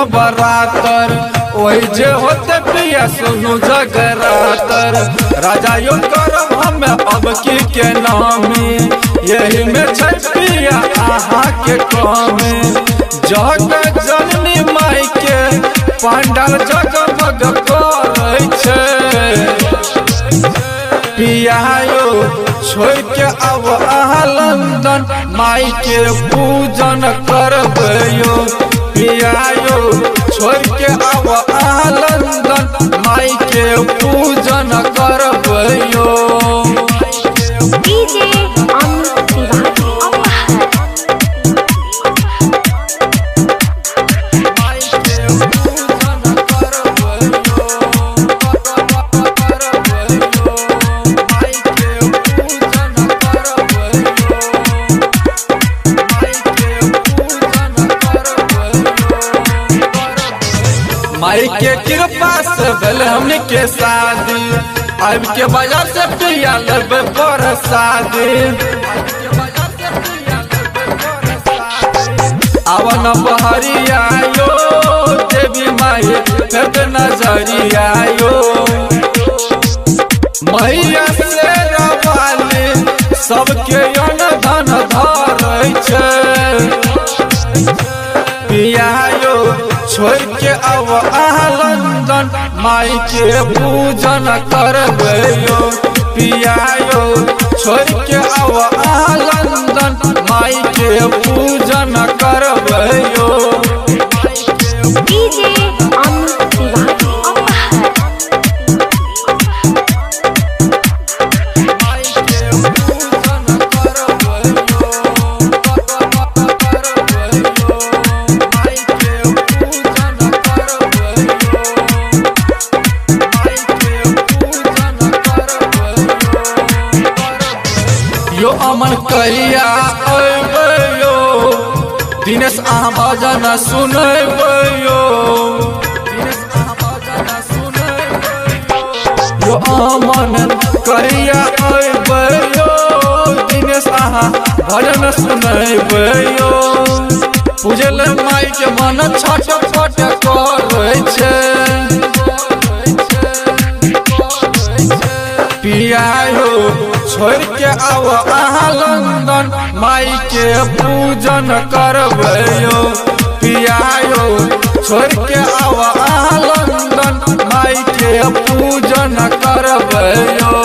नवरातर, ओहि जे होते पिया सुनु जगरातर। राजा यो करब हम अब की के नामी, यही में छै पिया अहाँ के कमी। जग जननी माई के पंडाल जगमग करै छै। पिया यो छोड़ के अब अहाँ लंदन, माई के पूजन करबै यो। पिया यो छोड़ के अब अहाँ लंदन, माई के पूजन करबै यो। डीजे अमित तिवारी अपहर। माई के पूजन करबै यो, करबै यो। माई के पूजन करबै यो, माई के पूजन करबै यो। माई के कृपा से भेल हमनी के शादी, आबि के बाजार से पिया लेबै प्रसादी। आवन बहरिया यो देवी माई, फेर नजरिया यो। मैया से रवाली सबके अन्न धन धरै छै। पिया यो छोड़ के अब अहाँ लंदन, माई के पूजन करबै यो। पिया यो छोड़ के अब अहाँ लंदन, माई के पूजन करबै यो। डीजे अमित तिवारी अपहर। माई के पूजन करबै यो, करबै यो। माई के पूजन करबै यो, माई के पूजन करबै यो। यो अमन कहिया अयबै यो, दिनेश अहाँ भजन सुनबै यो। दिनेश अहाँ भजन सुनबै यो। यो अमन कहिया अयबै यो, दिनेश अहाँ भजन सुनबै यो। पूजल माई के मन छटपट करै छै। पिया यो छोड़ के आव अहाँ लंदन, माई के पूजन करबै यो। पिया यो छोड़ के आव अहाँ लंदन, माई के पूजन करबै यो।